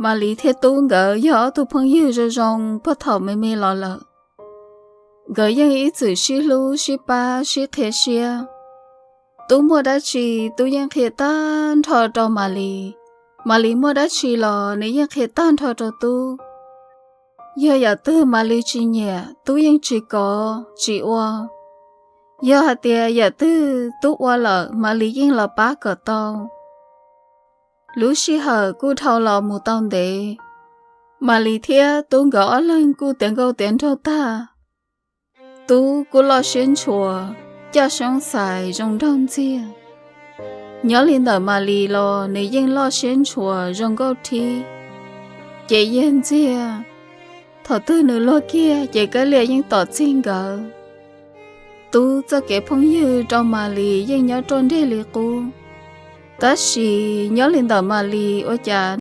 Malis thiab Tub nkawd yog ob tug phooj ywg zoo zoo puag thaum me me los lawm. Nkawd yeej ib txwm sib hlub sib pab sib qhia siab. Tub muaj dab tsi Tub yeej qhia tag nrho rau Malis. Malis muaj dab tsi los nws yeej qhia tag nrho rau Tub. Yog yam twg Malis tsis nyiam Tub yeej tsis kov tsis ua. Yog hais tias yam twg Tub ua lawm Malis yeej los pab kom tau. Lub sij hawm kuj dhau los mus tau ntev, Malis thiab Tub nkawd ob leeg kuj tiav nkauj tiav nraug tag. Tub kuj loj siab ntshua, caj xyoob xais zoo nraug ntxiag. Nyob li ntawm Malis los nws yeej loj siab ntshua zoo nkauj thib, ces yag ntxiag. Thaum twg nws luag kiag ces Kab Lias yeej tom txig nkawd. Tub txoj kev phooj ywg rau Malis yeej nyob ruaj nreg li qub, tab sis nyob li ntawm Malis ua cas